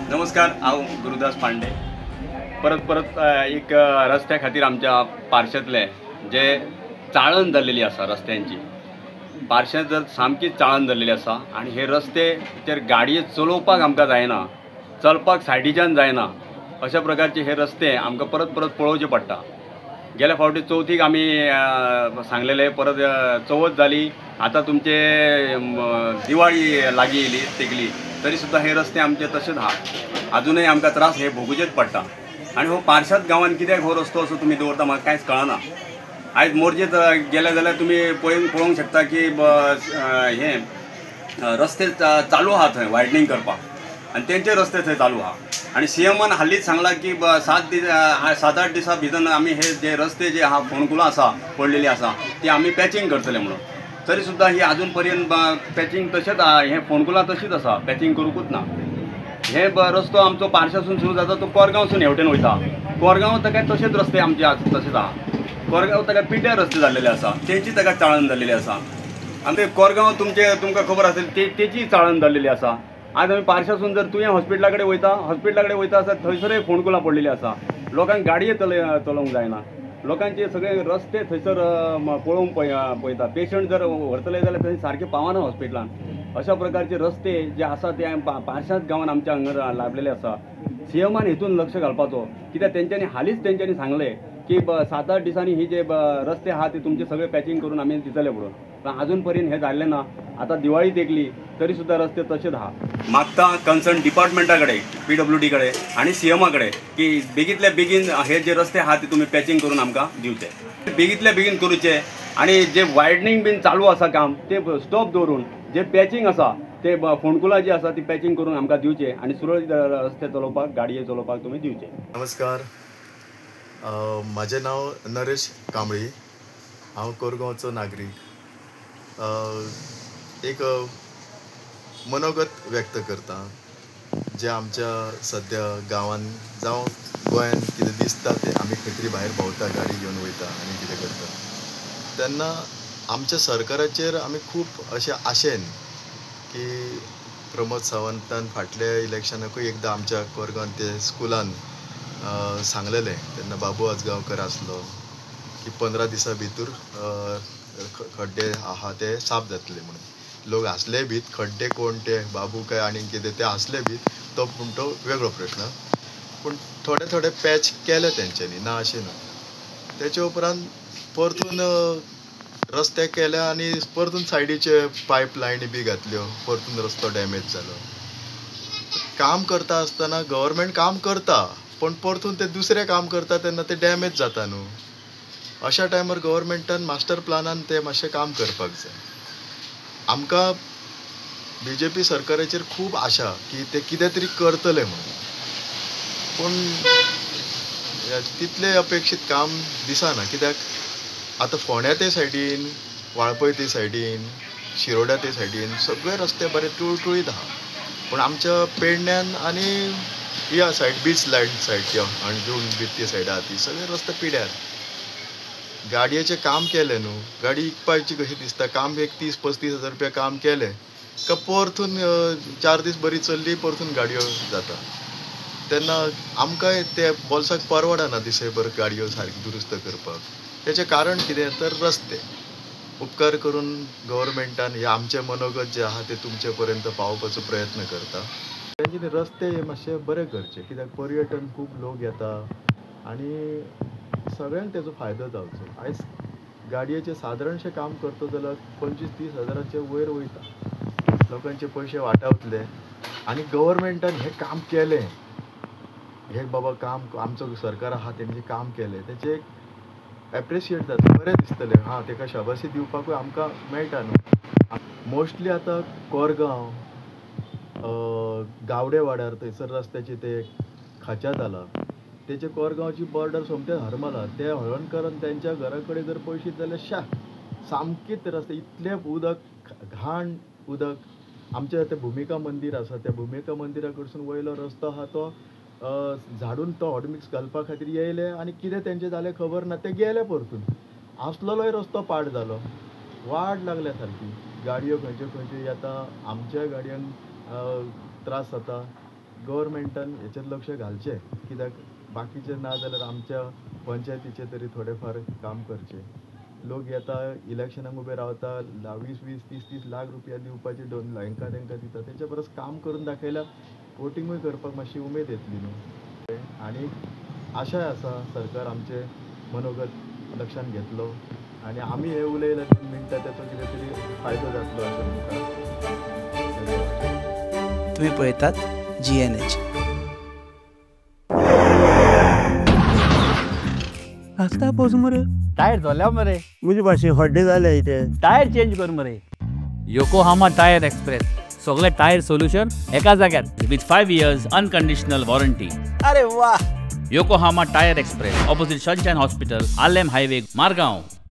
नमस्कार, हांव गुरुदास पांडे। परत परत एक रस्त्या खातीर आमच्या पार्शेंतले जे चाळण जाल्लेली आसा रस्त्यांची, पार्शेंत जर सामकी चाळण जाल्लेली आसा आनी हे रस्तेचेर गाडये चलोवपाक आमकां जायना, चलपाक सायडीच्यान जायना, अशा प्रकारचे हे रस्ते आमकां परत परत पळोवचे पडटा। गेल्या फावटी चवथीक आमी सांगलेले, परत चवथ जाली, आतां तुमचे दिवाळी लागीं येयली तेगली, तरी सुद्दां हे रस्ते आमचे तशेंच आहा, अजुनूय आमकां त्रास हे भोगुचेच पडटा। आनी हो पार्शाद गांवान कित्याक हो रस्तो असो तुमी दवरता म्हाका कांयच कळना। आयज मोरजेत गेले जाल्यार तुमी पळोवंक शकता की हे रस्ते चालू आहा थंय वायडनींग करपाक, आनी तेंचे रस्ते थंय चालू आहा। आनी सीएमान हालींच सांगलां की 7-8 दिसां भितर आमी हे जे रस्ते जे आहा फोंडकुलां आसा पडलेली आसा ती आमी पॅचिंग करतले म्हणून, तरी सुद्दां ही आजून पर्यंत पॅचिंग तशेंच हे फोंडकुलां तशीच आसा, पॅचिंग करूंकूच ना। हे रस्तो आमचो पार्शासून सुरू जाता तो कोरगांवसून हेवटेन वयता, कोरगांव ताका तशेंच रस्ते आमचे तशेंच आहा, कोरगांव ताका पिड्ड्यार रस्ते जाल्लेले आसा, तेंची ताका चाळण जाल्लेली आसा। आनी ते कोरगांव तुमचे तुमकां खबर आसेल तेची चाळण जाल्लेली आसा। आज आमी पार्शासून जर तुवें हॉस्पिटला कडेन वयता, हॉस्पिटला कडेन वयता आसत थंयसरय फोंडकुलां पडलेली आसा, लोकांक गाडये चलोवंक जायना, लोकांचे सगळे रस्ते थंयसर पळोवंक पळयता, पेशंट जर व्हरतले जाल्यार थंय सारके पावना हॉस्पिटलान। अशा प्रकारचे रस्ते जे आसा ते पार्शाद गांवान आमच्या हांगा लाभलेले आसा। सीएमान हितून लक्ष घालपाचो, कित्याक तेंच्यांनी हालींच तेंच्यांनी सांगलें की 7-8 दिसांनी ही जे रस्ते आहा ते तुमचे सगळे पॅचिंग करून आमी दितले म्हणून, पण अजून पर्यंत हे जाल्लें ना। आतां दिवाळी तेकली तरी सुद्दां रस्ते तशेंच आहा। मागता कन्सर्न डिपार्टमेंटा कडेन, पीडब्ल्यूडी कडेन आनी सीएमा कडेन की बेगींतल्या बेगीन हे जे रस्ते आहा ते तुमी पॅचिंग करून आमकां दिवचे, बेगींतल्या बेगीन करूचे। आनी जे वायडनींग बीन चालू आसा काम ते स्टॉप दवरून जे पॅचिंग आसा ते फोंडकुलां जी आसा ती पॅचिंग करून आमकां दिवचे आनी सुरळीत रस्ते चलोवपाक, गाडये चलोवपाक तुमी दिवचे। नमस्कार, म्हाजें नांव नरेश कांबळी, हांव कोरगांवचो नागरीक। एक मनोगत व्यक्त करता जे आमच्या सद्या गांवान जावं गोंयान कितें दिसता तें आमी खंय तरी भायर भोंवता, गाडी घेवन वयता आनी कितें करता तेन्ना आमच्या सरकाराचेर आमी खूब अशें आशेन की प्रमोद सावंतान फाटल्या इलेक्शनाकूय एकदां आमच्या कोरगांव ते स्कुलान सांगलेलें, तेन्ना बाबू आजगांवकर आसलो की 15 दिसां भितर खड्डे आहा ते साफ जातले म्हणून। लोक हांसले भीत, खड्डे कोण ते बाबू काय आनी कितें ते हांसले भीत, तो पूण तो वेगळो प्रश्न। पूण थोडे थोडे पॅच केले तेंच्यांनी, ना अशें ना। तेचे उपरांत परतून रस्ते केले आनी परतून सायडीचे पायप लायनी बी घातल्यो, परतून रस्तो डॅमेज जालो। काम करता आसतना गव्हर्मेंट काम करता पूण परतून ते दुसरें काम करता तेन्ना ते डॅमेज जाता न्हू। अशा टायमार गव्हर्मेंटान मास्टर प्लानान ते मातशें काम करपाक जाय। आमकां बीजेपी सरकाराचेर खूब आशा की ते कितें तरी करतले म्हणून, पूण तितलें अपेक्षीत काम दिसना। कित्याक आतां फोंड्या ते सायडीन, वाळपय ते सायडीन, शिरोड्या ते सायडीन सगळे रस्ते बरे तुळतुळीत आहा, पूण आमच्या पेडण्यान आनी ह्या सायड बीच लायन सायड अंजूण बी ती सायड आहा ती सगळे रस्ते पिड्यार। गाडयेचें काम केलें न्हू, गाडी इकपाची कशी दिसता, काम एक 30-35 हजार रुपया काम केलें का परतून 4 दीस बरी चल्ली, परतून गाडयो जाता। तेन्ना आमकां ते बोल्साक परवडना दिसभर गाडयो सारक्यो दुरुस्त करपाक। तेचें कारण कितें तर रस्ते। उपकार करून गव्हर्मेंटान हे आमचें मनोगत जें आहा तें तुमचे पर्यंत पावोवपाचो प्रयत्न करता। तेंच्यांनी रस्ते हे मातशे बरे करचे, कित्याक पर्यटन खूब लोक येता आनी सगळ्यांक तेजो फायदो जावचो। आयज गाडयेचें सादारणशें काम करता जाल्यार 25-30 हजाराचे वयर वयता, लोकांचे पयशे वाटावतले। आनी गव्हर्मेंटान हें काम केलें, हें बाबा काम आमचो सरकार आहा तेंचें काम केलें, तेचें एक एप्रिशिएट जाता, बरें दिसतलें, हां तेका शाबासी दिवपाकूय आमकां मेळटा न्हू। मोस्टली आतां कोरगांव, गावडे वाड्यार थंयसर रस्त्याचे ते खाच्या जाला, तेचे कोरगांवची बॉर्डर सोमते हरमला, ते हळणकरान तेंच्या घरा कडेन जर पळयशीत जाल्यार शा सामकीच रस्ते इतलें उदक, घाण उदक। आमचें तें भुमिका मंदीर आसा, त्या भुमिका मंदिरा कडसून वयलो रस्तो आहा तो झाडून तो हॉटमिक्स घालपा खातीर येयले आनी कितें तेंचें जालें खबर ना, ते गेले परतून। आसलेलोय रस्तो पाड जालो, वाट लागल्या सारकी, गाडयो खंयच्यो खंयच्यो येता, आमच्या गाडयांक त्रास जाता। गव्हर्मेंटान हेचेर लक्ष घालचें, कित्याक बाकीचें ना जाल्यार आमच्या पंचायतीचें तरी थोडें फार काम करचें. लोक येता इलेक्शनाक उबे रावता, 20 20 30 30 लाख रुपया दिवपाचे दोन हेंकां तेंकां दिता, तेच्या परस काम करून दाखयल्यार वोटिंगूय करपाक मातशी उमेद येतली न्हू. आनी आशाय आसा सरकार आमचें मनोगत लक्षांत घेतलो आनी आमी हे उलयले मिनटां तेचो कितें तरी फायदो जातलो अशें मुखार. तुमी पळयतात GNH. आसता पोस मरे टायर जोल्या मरे म्हजे भाशेन हड्डे जाले इथे टायर चेंज कर मरे. योकोहामा टायर एक्सप्रेस, सगळे टायर सोल्युशन एका जाग्यार विथ 5 years unconditional warranty. अरे वा. Yokohama tyre express, opposite Sunshine hospital, Arlem highway, Margao.